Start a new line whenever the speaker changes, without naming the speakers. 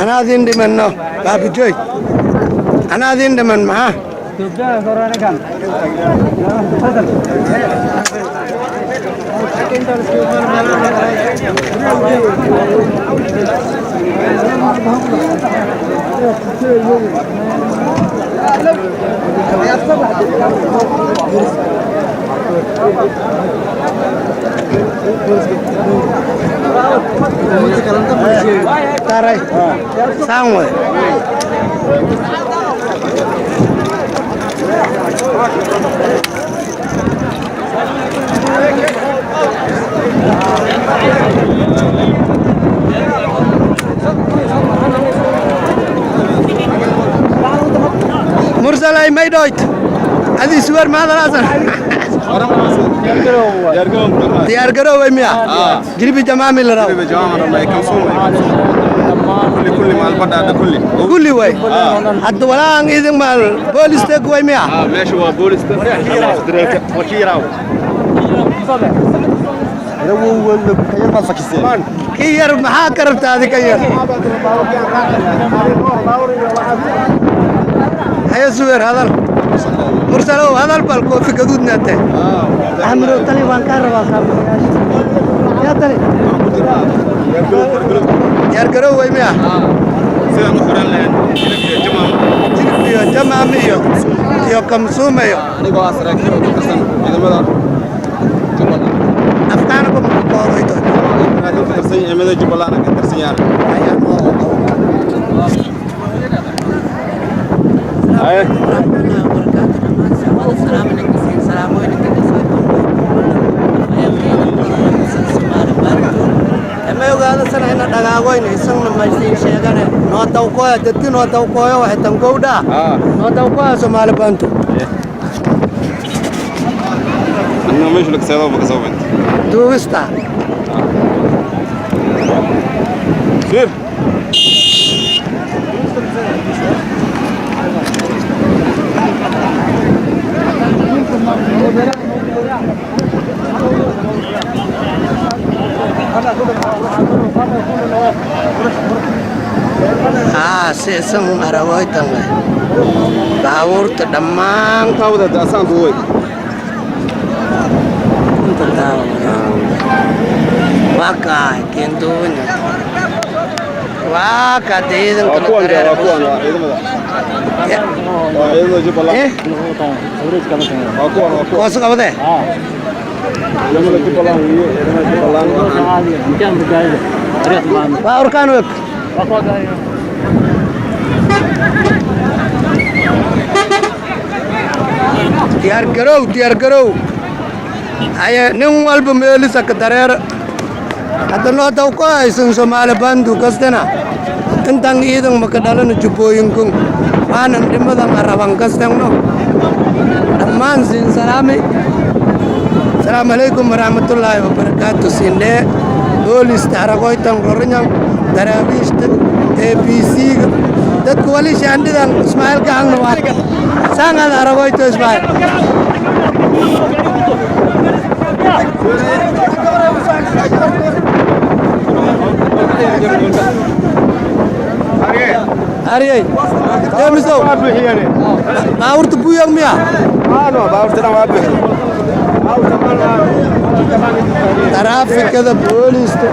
Anaa idin dhimanno baabujoy, anaa idin dhiman maxaa. Taray saan way. Mursalay maydhoyt adii suwer maadalaasan diyaar garooway miya jiribi jamaami la raw kulli way hadda walaan idin maal boolis teg way miya.
Meesha waa booliska
Kii yar maxaa ka rabtaa adi ka yar? Haye suwer, hadal. Mursalow, hadal bal. Koofi gaduudnaate Axmedow tali waan kaa rabaa saaxiibayaasha. Yaa tali, diyaar garow way miya.
Sidaan u xiran lahayn jilib iyo jamaam.
Jilib iyo jamaam iyo kamsuuma iyo
Anigoo ah saraakiil oo ka tirsan ciidamada Jubbaland.
Afkaana kuma koodayto.
Saraakiil ka tirsan ciidamada Jubbaland ka tirsan yahay.
Ma ogaadasana ina dhagaagoyna isagna maysiin sheegane noo dawkooya dadki noo dawkooyo waxay tankowdhaa noo dawkooya Soomaali bantu.
Anna meesha laga seedo baka soo bint.
Duubista.
Sir.
Haa, si isan aragoytan baabuurta dhammaan.
Taawada asaan duway.
Inta taawa waa kaa keenduwina waa ka ciidanka.
Kuwan waa kuwan, waa ciidamada. Waa ciidamada Jubbaland. Waa kuwan, waa kuwan.
Koos qabade.
Ciidamada Jubbaland weeye, ciidamada Jubbaland waxaan.
Waa urkaan weg. Diyaar garow, diyaar garow. Haye, nin walba meelisa ka dareer. Hadda noo daw ku haysan Soomaali bandu kastana intan ciidan maka dhalana jubbooyinkun waanan dhimadan araban kastangno dhammaan siin salaami. Asalaamu calaykum waraxmatullaahi wabarakaatu. Sindhee boolista aragoytan rorinyan daraawiishta a b c-ga dadku wali shaandhidan Ismaaciil gacanna waa saangad aragoyto Ismaaciil. Ariyey deemisow baabuurta buyang miya.
Baabuurta waa buuxiyeen.
Taraafikada booliista.